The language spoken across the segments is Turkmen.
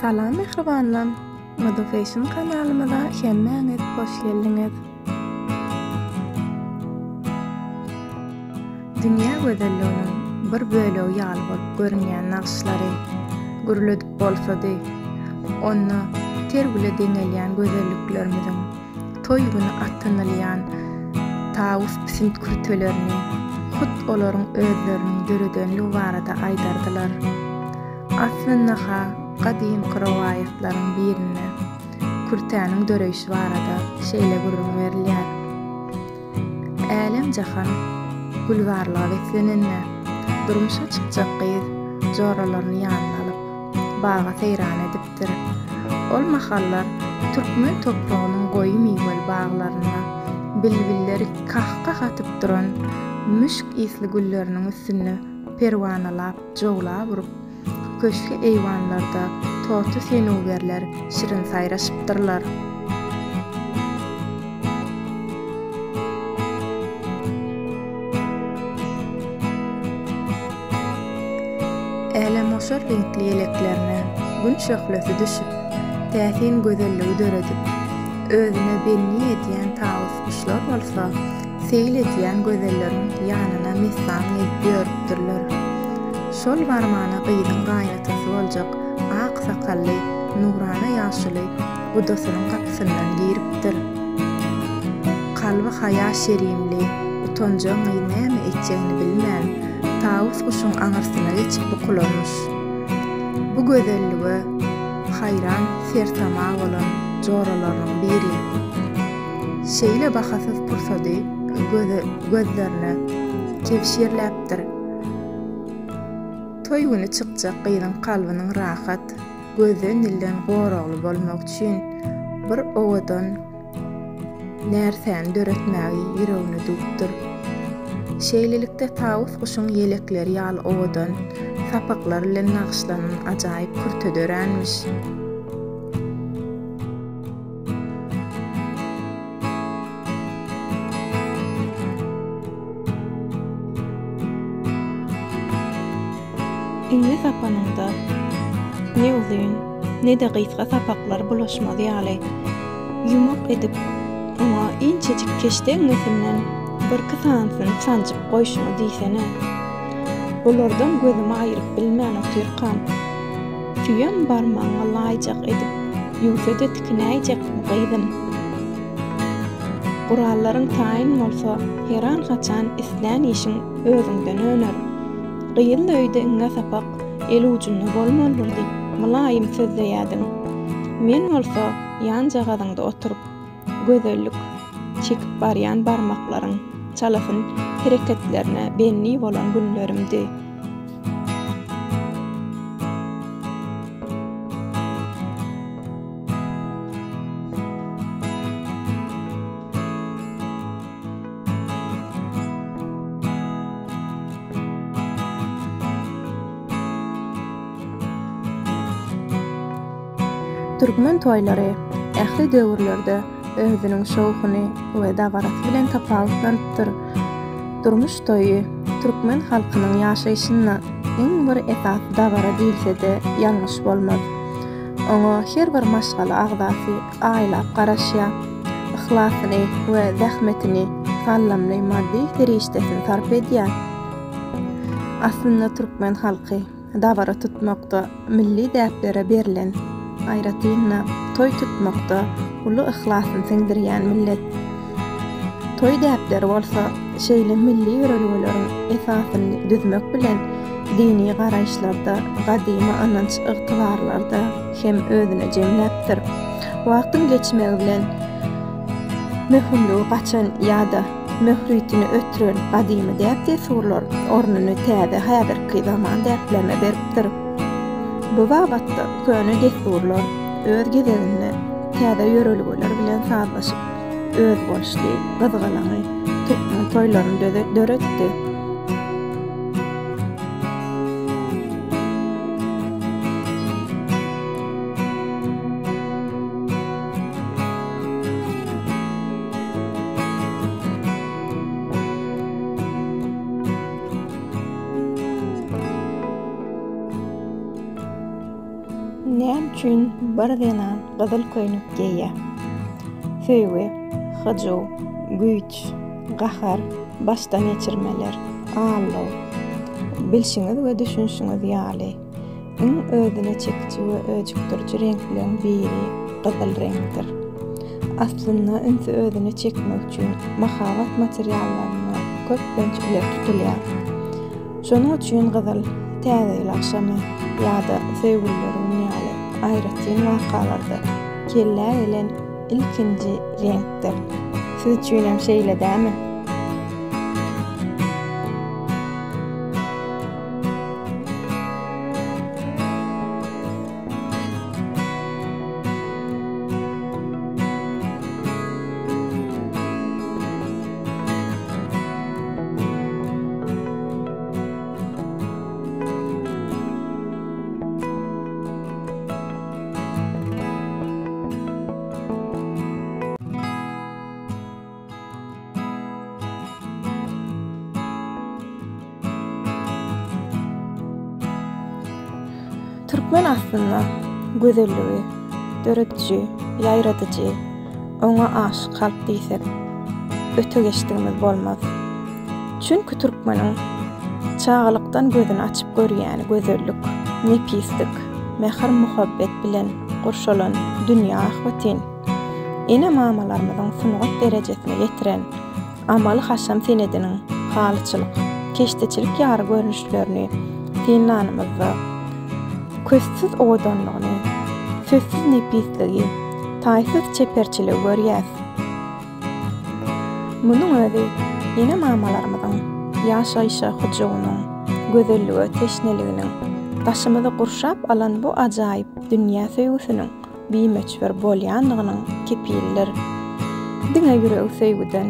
Salam mähribanlam! Moda Fashion kanalymyza hemmäňiz hoş geldiňiz! Dünýä gözelliginiň bir bölegi ýaly bolup görünýän nagyşlary gürledip bolsady, onda ter güle deňelýän gözelliklerimiziň toý güni atynylýan tawus pisint kürtelerini hut olaryň özleriniň döredenligi barada aýdardylar. Aslynda-ha gadymky rowaýatlaryň birinde kürtäniň döreýşi barada şeýle gürrüň berilýär. Älem-jahan gülzarlyga beslenende, durmuşa çykjak gyz joralaryny ýanyna alyp, baga seýran edipdir. Ol mahallar türkmen topragynyň goýy miweli baglarynda bilbilleri kah-kah atyp duran müşk ysly gülleriniň üstünde perwanalap jowlap urup, köşgi-eýwanlarda toty senuberler şirin saýraşypdyrlar. Älemgoşar reňkli ýeleklerine Gün şöhlesi düşüp, täsin gözelligi döredip, özüne bendi edýän tawus guşlar bolsa, seýil edýän gözelleriň ýanyna messan gezip ýörüpdirler. Şol barmana gyzyň gaýynatasy boljak ak sakally nurana ýaşuly gudasynyň gapysyndan giripdir. Kalby haýa-şerimli, utanjaň gyz näme etjegini bilmän, tawus guşuň aňyrsyna geçip bukulanmyş. Bu gözellige haýran sersama bolan joralarynyň biri şeýle bahasyz pursady gözlerine kebşirläpdir. Toý güni çykjak gyzyň kalbynyň rahat, gözden-dilden goragly bolmagy üçin bir owadan närsäni döretmägi ýüregine düwüpdir. Şeýlelikde tawus guşuň ýelekleri ýaly owadan, sapaklar bilen nagyşlanan ajaýyp kürte döränmiş. Iňňe sapanyňda ne uzyn, ne-de gysga sapaklar bulaşmaz ýaly, ýumak edip, oňa inçejik keşde iňňesinden birki sanysyny sanjyp goýşuňy diýsene. Bulardan gözümi aýryp bilmän otyrkam, süýem barmagyňa laýyjak edip, ýüwse-de tikinäýjekmi, gyzym? Gurallaryň taýyn bolsa, heran-haçan islän işiň özüňden öner. Gyzly öýde iňňe-sapak el ujunda bolmalydyr diýip, mylaýym sözleýärdiň. Men bolsa ýanjagazyňda oturyp, gözellik çekip barýan barmaklaryň çalasyn hereketlerine bendi bolan günlerimdi. Türkmen toýlary ähli döwürlerde özüniň şowhuny we dabarasy bilen tapawutlanypdyr. Durmuş toýy türkmen halkynyň ýaşaýşynda iň bir esasy dabara diýilse-de ýalňyş bolmaz. Oňa her bir maşgala agzasy aýlap garaşýar. Yhlasyny we zähmetini, sallamly maddy serişdesini sarp edýär. Aslynda türkmen halky dabara tutmakda milli däplere berlen, aýratyn-da, toý tutmakda uly yhlasyny siňdirýän millet. Toý däpleri bolsa şeýle milli ýörelgeleriň esasyny düzmek bilen, dini garaýyşlarda, gadymy ynanç-ygtybarlarda hem özüne jemläpdir. Wagtyň geçmegi bilen möhümligi gaçan ýa-da möhritini ötüren gadymy däp-dessurlar ornuny täze häzirki zaman däplerine beripdir. Bu babatda köne dessurlar öz gezeginde täze ýörelgeler bilen sazlaşyp, özboluşly gyzgalaňy türkmen toýlaryny döretdi. Näme üçin bir zenan gyzyl köýnek geýýär? Söýgi, hyjuw, güýç, gahar, başdan geçirmeler, aldaw. Bilşiňiz we düşünşiňiz ýaly, iň özüne çekiji we öjükdiriji reňkleriň biri gyzyl reňkdir. Aslynda ünsi özüne çekmek üçin mahabat materiallarynda köplenç ileri tutulýar. Şonuň üçin gyzyl Täze ýyl agşamy ýa-da Söýgüliler güni ýaly aýratyn wakalarda kellä gelen ilkinji reňkdir. Siz üçinem şeýle dälmi? Türkmen aslynda gözelligi dörediji, ýaradyjy, oňa aşyk halk diýsek, öte geçdigimiz bolmaz. Çünki türkmeniň çagalykdan gözüni açyp görýäni gözellik, nepislik, mähir-muhabbet bilen gurşalan dünýä ahbetin. Ene-mamalarymyzyň sungat derejesine ýetiren amaly-haşam senediniň halyçylyk, keşdeçilik ýaly görnüşlerini synlanymyzda, köstsüz owadanlygyny, sözsüz nepisligi, taýsyz çeperçiligi görýäs. Munuň özi ene-mamalarymyzyň ýaşaýşa hyjuwynyň, gözellige teşneliginiň, daşymyzy gurşap alan bu ajaýyp dünýä söýgüsiniň bimöçber bolýandygynyň kepilidir. Diňe ýüregi söýgüden,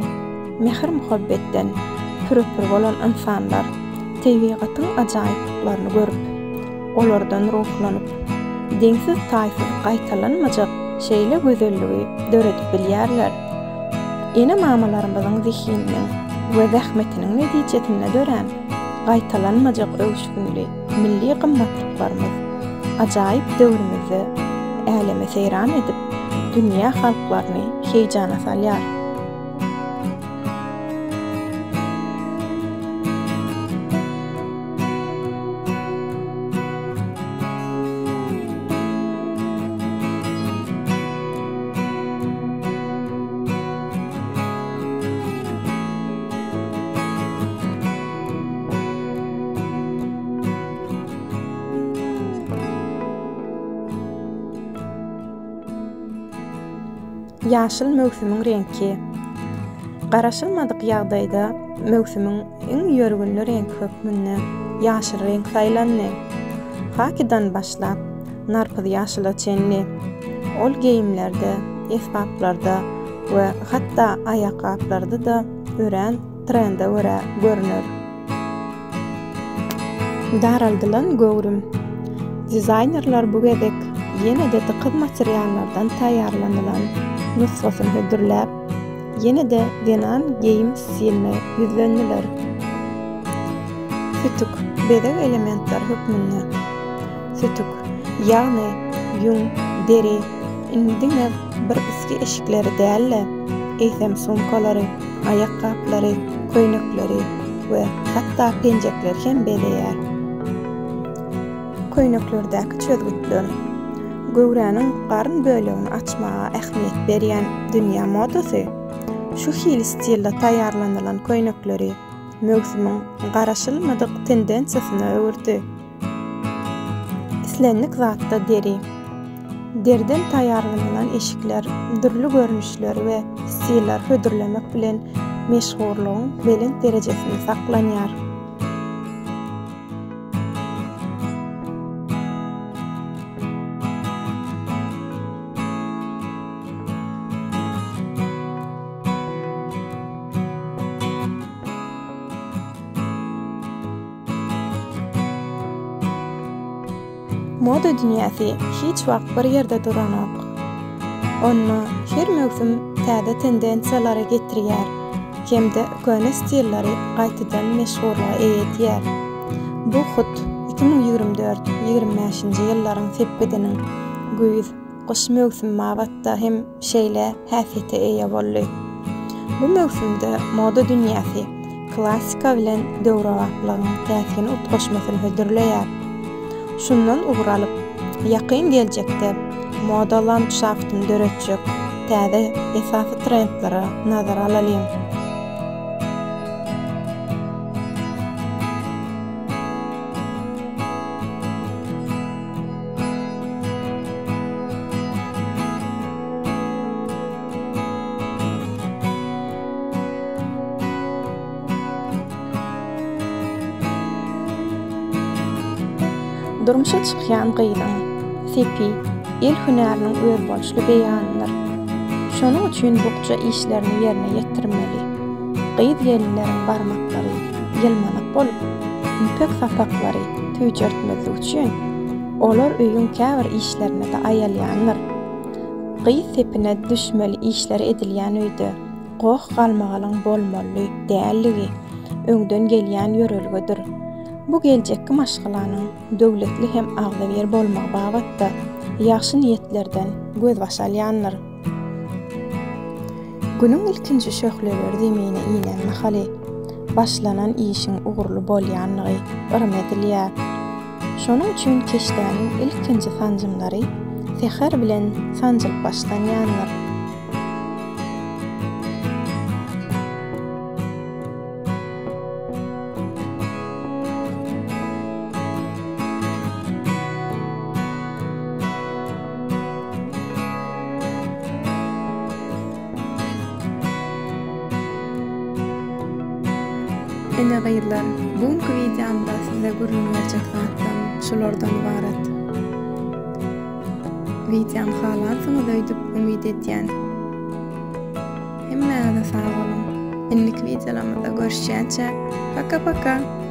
mähir-muhabbetden pürepür bolan ynsanlar tebigatyň ajaýyplyklaryny görüp, olardan ruhlanyp, deňsiz-taýsyz gaýtalanmajak şeýle gözelligi döredip bilýärler. Ene-mamalarymyzyň zehininiň we zähmetiniň netijesinde dörän gaýtalanmajak öwüşginli milli gymmatlyklarymyz ajaýyp döwrümizde äleme seýran edip, dünýä halklaryny heýjana salýar. Ýaşyl möwsümiň reňki. Garaşylmadyk ýagdaýda möwsümiň iň ýörgünli reňki hökmünde ýaşyl reňk saýlandy. Hakidan başlap, narpyz ýaşyla çenli. Ol geýimlerde, esbaplarda we hatda aýakgaplarda-da örän trende görä görner. Daraldylan göwrüm. Dizaýnerler bu gezek ýene-de dykyz materiallardan taýýarlanylan nusgasyny hödürläp, ýene-de zenan geýim stiline ýüzlendiler. Sütük, bezeg elementleri hökmünde. Sütük, ýagny ýüň, deri indi diňe bir üstki eşikleri däl-de, eýsem sumkalary, aýakgaplary, köýnekleri we hatda penjekleri hem bezeýär. Köýneklerdäki çözgütler göwräniň garyn bölegini açmaga ähmiýet berýän dünýä modasy şu hili stilde taýýarlanylan köýnekleri möwsümiň garaşylmadyk tendensiýasyna öwürdi. Islendik zatda deri. Deriden taýýarlanylan eşikler dürli görnüşleri we stiller hödürlemek bilen meşhurlygyň belent derejesinde saklanýar. Moda dünýäsi hiç wagt bir ýerde duranok. Onda her möwsüm täze tendensiýalary getirýär hem-de köne stilleri gaýtadan meşhurlyga eýe edýär. Bu hut 2024. 24, 25-nji ýyllaryň sepgidiniň güýz, gyş möwsümi babatda hem şeýle häsiýete eýe boldy. Bu möwsümde moda dünýäsi klassika bilen döwrebaplygyň täsin utgaşmasyny hödürleýär. Şundan ugur alyp, ýakyn geljekde moda landşaftyny döretjek täze esasy trendlere nazar alalyň. Durmuşa çykýan gyzyň sepi el hünäriniň özboluşly beýanydyr. Şonuň üçin bukja işlerini ýerine ýetirmeli. Gyz-gelinleriň barmaklary ýylmanak bolup, ýüpek sapaklary tüýjertmezlik üçin, olar öýüň käbir işlerine-de aýalýandyr. Gyz sepine düşmeli işler edilýän öýde goh-galmagalyň bolmaly däldigi öňden gelýän ýörelgedir. Bu geljekki maşgalanyň döwletli hem agzybir bolmagy babatda ýagşy niýetlerden gözbaş alýandyr. Günüň ilkinji şöhleleri zemine inen mahaly, başlanan işiň ugurly bolýanlygy yrym edilýär. Şonuň üçin keşdäniň ilkinji sanjymlary säher bilen sanjylyp başlanýandyr. Ine gyzlar, bu günki wideomda size gürrüň berjek zatlarym şulardan ybarat. Wideony halansyňyz öýdüp umyt edýän. Hemmäňize sag boluň. Indiki wideolarymyzda görüşýänçäk, paka paka!